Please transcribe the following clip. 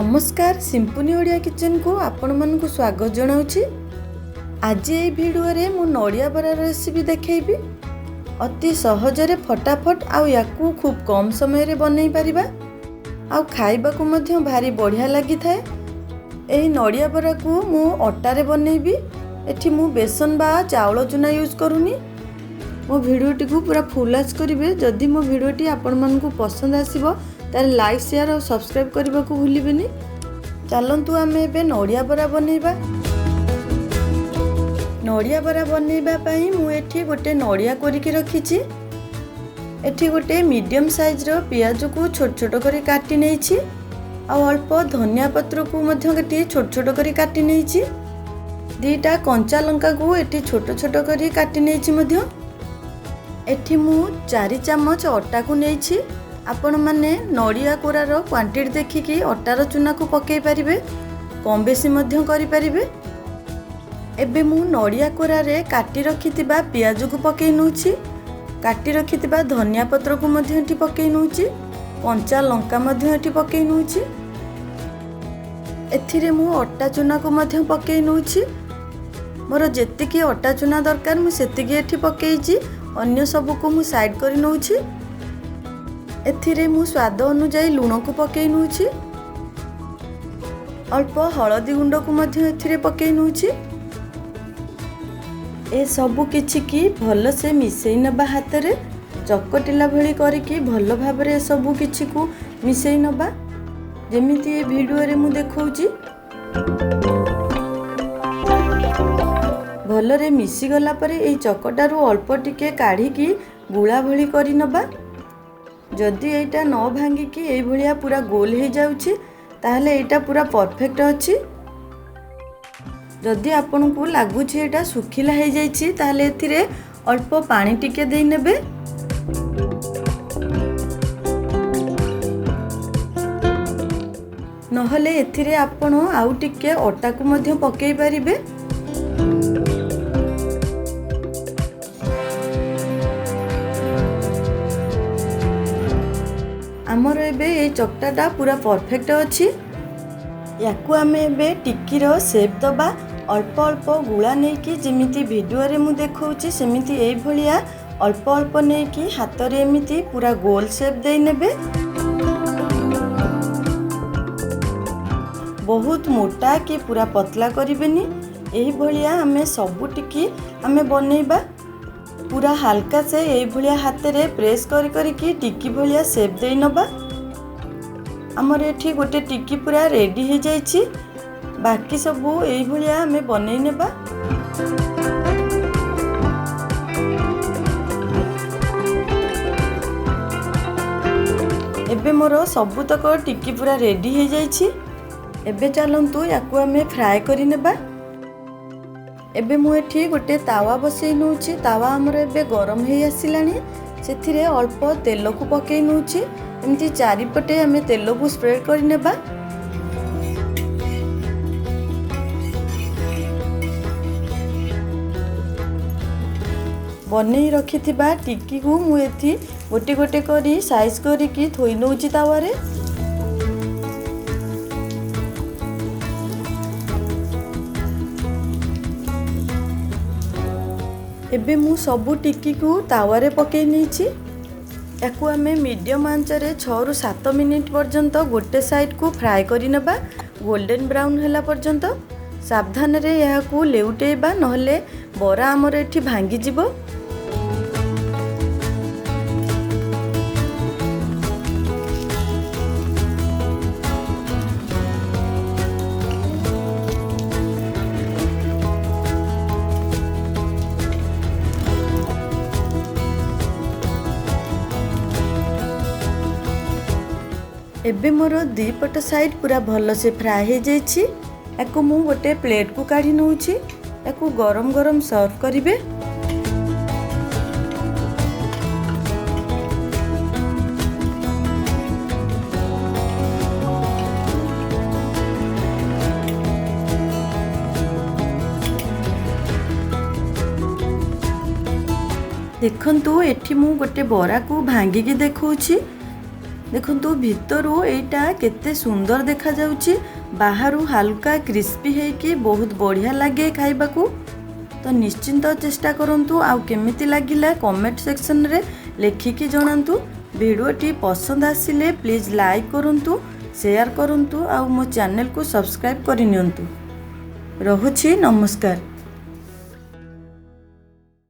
ନମସ୍କାର, ସିମ୍ପୁନି ଓଡ଼ିଆ କିଚେନକୁ ଆପଣମାନଙ୍କୁ ସ୍ୱାଗତ ଜଣାଉଛି। ଆଜି ଏଇ ଭିଡ଼ିଓରେ ମୁଁ ନଡ଼ିଆ ବରାର ରେସିପି ଦେଖେଇବି। ଅତି ସହଜରେ ଫଟାଫଟ ଆଉ ୟାକୁ ଖୁବ୍ କମ୍ ସମୟରେ ବନେଇ ପାରିବା ଆଉ ଖାଇବାକୁ ମଧ୍ୟ ଭାରି ବଢ଼ିଆ ଲାଗିଥାଏ। ଏହି ନଡ଼ିଆ ବରାକୁ ମୁଁ ଅଟାରେ ବନେଇବି। ଏଠି ମୁଁ ବେସନ ବା ଚାଉଳ ଚୁନା ୟୁଜ୍ କରୁନି। ମୋ ଭିଡ଼ିଓଟିକୁ ପୁରା ଫୁଲ୍ ୱାଚ୍ କରିବେ। ଯଦି ମୋ ଭିଡ଼ିଓଟି ଆପଣମାନଙ୍କୁ ପସନ୍ଦ ଆସିବ, ତାହେଲେ ଲାଇକ୍, ସେୟାର ଆଉ ସବସ୍କ୍ରାଇବ୍ କରିବାକୁ ଭୁଲିବେନି। ଚାଲନ୍ତୁ, ଆମେ ଏବେ ନଡ଼ିଆ ବରା ବନେଇବା। ନଡ଼ିଆ ବରା ବନେଇବା ପାଇଁ ମୁଁ ଏଠି ଗୋଟେ ନଡ଼ିଆ କୋରିକି ରଖିଛି। ଏଠି ଗୋଟେ ମିଡ଼ିୟମ୍ ସାଇଜ୍ର ପିଆଜକୁ ଛୋଟ ଛୋଟ କରି କାଟି ନେଇଛି ଆଉ ଅଳ୍ପ ଧନିଆ ପତ୍ରକୁ ମଧ୍ୟ ଏଠି ଛୋଟ ଛୋଟ କରି କାଟି ନେଇଛି। 2ଟା କଞ୍ଚା ଲଙ୍କାକୁ ଏଠି ଛୋଟ ଛୋଟ କରି କାଟି ନେଇଛି ମଧ୍ୟ। ଏଠି ମୁଁ 4 ଚାମଚ ଅଟାକୁ ନେଇଛି। ଆପଣମାନେ ନଡ଼ିଆ କୋରାର କ୍ୱାଣ୍ଟିଟି ଦେଖିକି ଅଟାର ଚୁନାକୁ ପକାଇ ପାରିବେ, କମ୍ ବେଶୀ ମଧ୍ୟ କରିପାରିବେ। ଏବେ ମୁଁ ନଡ଼ିଆ କୋରାରେ କାଟି ରଖିଥିବା ପିଆଜକୁ ପକାଇ ନେଉଛି, କାଟି ରଖିଥିବା ଧନିଆ ପତ୍ରକୁ ମଧ୍ୟ ଏଠି ପକାଇ ନେଉଛି, କଞ୍ଚା ଲଙ୍କା ମଧ୍ୟ ଏଠି ପକାଇ ନେଉଛି। ଏଥିରେ ମୁଁ ଅଟା ଚୁନାକୁ ମଧ୍ୟ ପକାଇ ନେଉଛି। ମୋର ଯେତିକି ଅଟା ଚୁନା ଦରକାର, ମୁଁ ସେତିକି ଏଠି ପକାଇଛି। ଅନ୍ୟ ସବୁକୁ ମୁଁ ସାଇଡ଼୍ କରି ନେଉଛି। ଏଥିରେ ମୁଁ ସ୍ୱାଦ ଅନୁଯାୟୀ ଲୁଣକୁ ପକାଇ ନେଉଛି, ଅଳ୍ପ ହଳଦୀ ଗୁଣ୍ଡକୁ ମଧ୍ୟ ଏଥିରେ ପକାଇ ନେଉଛି। ଏସବୁ କିଛିକି ଭଲସେ ମିଶାଇ ନେବା। ହାତରେ ଚକଟିଲା ଭଳି କରିକି ଭଲ ଭାବରେ ଏସବୁ କିଛିକୁ ମିଶାଇ ନେବା, ଯେମିତି ଏ ଭିଡ଼ିଓରେ ମୁଁ ଦେଖାଉଛି। ଭଲରେ ମିଶିଗଲା ପରେ ଏଇ ଚକଟାରୁ ଅଳ୍ପ ଟିକେ କାଢ଼ିକି ଗୁଳା ଭଳି କରିନେବା। ଯଦି ଏଇଟା ନ ଭାଙ୍ଗିକି ଏଇଭଳିଆ ପୁରା ଗୋଲ ହେଇଯାଉଛି, ତାହେଲେ ଏଇଟା ପୁରା ପରଫେକ୍ଟ ଅଛି। ଯଦି ଆପଣଙ୍କୁ ଲାଗୁଛି ଏଇଟା ଶୁଖିଲା ହେଇଯାଇଛି, ତାହେଲେ ଏଥିରେ ଅଳ୍ପ ପାଣି ଟିକେ ଦେଇନେବେ। ନହେଲେ ଏଥିରେ ଆପଣ ଆଉ ଟିକେ ଅଟାକୁ ମଧ୍ୟ ପକାଇ ପାରିବେ। ଆମର ଏବେ ଏଇ ଚକଟାଟା ପୁରା ପରଫେକ୍ଟ ଅଛି। ୟାକୁ ଆମେ ଏବେ ଟିକିର ସେପ୍ ଦେବା। ଅଳ୍ପ ଅଳ୍ପ ଗୁଳା ନେଇକି, ଯେମିତି ଭିଡ଼ିଓରେ ମୁଁ ଦେଖାଉଛି ସେମିତି ଏଇଭଳିଆ ଅଳ୍ପ ଅଳ୍ପ ନେଇକି ହାତରେ ଏମିତି ପୁରା ଗୋଲ ସେପ୍ ଦେଇନେବେ। ବହୁତ ମୋଟା କି ପୁରା ପତଲା କରିବେନି। ଏଇଭଳିଆ ଆମେ ସବୁ ଟିକି ଆମେ ବନେଇବା। ପୁରା ହାଲକା ସେ ଏଇଭଳିଆ ହାତରେ ପ୍ରେସ୍ କରି କରିକି ଟିକି ଭଳିଆ ସେପ୍ ଦେଇ ନେବା। ଆମର ଏଠି ଗୋଟେ ଟିକି ପୁରା ରେଡ଼ି ହେଇଯାଇଛି। ବାକି ସବୁ ଏଇଭଳିଆ ଆମେ ବନେଇ ନେବା। ଏବେ ମୋର ସବୁତକ ଟିକି ପୁରା ରେଡ଼ି ହେଇଯାଇଛି। ଏବେ ଚାଲନ୍ତୁ, ୟାକୁ ଆମେ ଫ୍ରାଏ କରିନେବା। ଏବେ ମୁଁ ଏଠି ଗୋଟେ ତାୱା ବସେଇ ନେଉଛି। ତାୱା ଆମର ଏବେ ଗରମ ହେଇ ଆସିଲାଣି। ସେଥିରେ ଅଳ୍ପ ତେଲକୁ ପକାଇ ନେଉଛି। ଏମିତି ଚାରିପଟେ ଆମେ ତେଲକୁ ସ୍ପ୍ରେଡ୍ କରିନେବା। ବନେଇ ରଖିଥିବା ଟିକିକୁ ମୁଁ ଏଠି ଗୋଟେ ଗୋଟେ କରି ସାଇଜ୍ କରିକି ଥୋଇ ନେଉଛି ତାୱାରେ। ଏବେ ମୁଁ ସବୁ ଟିକିକୁ ତାୱାରେ ପକାଇ ନେଇଛି। ୟାକୁ ଆମେ ମିଡ଼ିୟମ୍ ଆଞ୍ଚରେ 6ରୁ 7 ମିନିଟ୍ ପର୍ଯ୍ୟନ୍ତ ଗୋଟେ ସାଇଡ଼୍କୁ ଫ୍ରାଏ କରିନେବା, ଗୋଲ୍ଡେନ୍ ବ୍ରାଉନ୍ ହେଲା ପର୍ଯ୍ୟନ୍ତ। ସାବଧାନରେ ଏହାକୁ ଲେଉଟେଇବା, ନହେଲେ ବରା ଆମର ଏଠି ଭାଙ୍ଗିଯିବ। ଏବେ ମୋର 2 ପଟ ସାଇଡ଼୍ ପୁରା ଭଲସେ ଫ୍ରାଏ ହେଇଯାଇଛି। ୟାକୁ ମୁଁ ଗୋଟେ ପ୍ଲେଟ୍କୁ କାଢ଼ି ନେଉଛି। ୟାକୁ ଗରମ ଗରମ ସର୍ଭ କରିବେ। ଦେଖନ୍ତୁ, ଏଠି ମୁଁ ଗୋଟେ ବରାକୁ ଭାଙ୍ଗିକି ଦେଖାଉଛି। ଦେଖନ୍ତୁ, ଭିତରୁ ଏଇଟା କେତେ ସୁନ୍ଦର ଦେଖାଯାଉଛି। ବାହାରୁ ହାଲକା କ୍ରିସ୍ପି ହେଇକି ବହୁତ ବଢ଼ିଆ ଲାଗେ ଖାଇବାକୁ। ତ ନିଶ୍ଚିନ୍ତ ଚେଷ୍ଟା କରନ୍ତୁ ଆଉ କେମିତି ଲାଗିଲା କମେଣ୍ଟ ସେକ୍ସନରେ ଲେଖିକି ଜଣାନ୍ତୁ। ଭିଡ଼ିଓଟି ପସନ୍ଦ ଆସିଲେ ପ୍ଲିଜ୍ ଲାଇକ୍ କରନ୍ତୁ, ସେୟାର କରନ୍ତୁ ଆଉ ମୋ ଚ୍ୟାନେଲକୁ ସବସ୍କ୍ରାଇବ୍ କରିନିଅନ୍ତୁ। ରହୁଛି, ନମସ୍କାର।